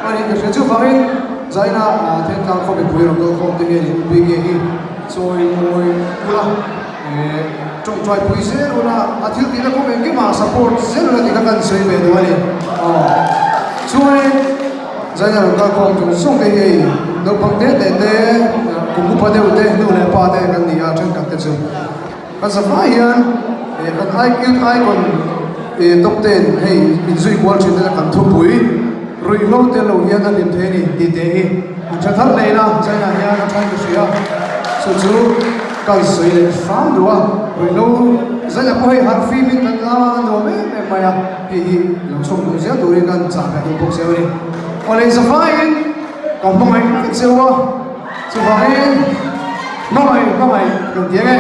A ni ka hria. Chuvangin Zaina Thentlang khaw mipui rawn kal khawm te hian in UPK hi chawi mawi ula, tawngtai pui zel ula, a thil tihna kawng engkimah support zel ula tih kha kan sawi ve duh a ni. Aw. Chuanin Zaina rawn kal khawm chung zawng te hi hei naupang te te te, kum upa deuh te, nu leh pa te kan ni a, thenkhat te chu. Kan zafai hian kan youth icon top ten hei inzui kual thin te kan thupui ruihhlo tel lo hian a hlim thei a ni tih te hi an tha thar leh ila China hian a thain ka hria chu chu kan sawi leh hram duh a ruihhlo zaina pawh hei harh fim in kan la nuam em em mai a hei hi lo chhawk duh zel turin kan chah ve duh bawk zeu a ni. Awle zafaiin ka hmangaih vek zeu a chuvangin hmangaih hmangaih kan ti ang e.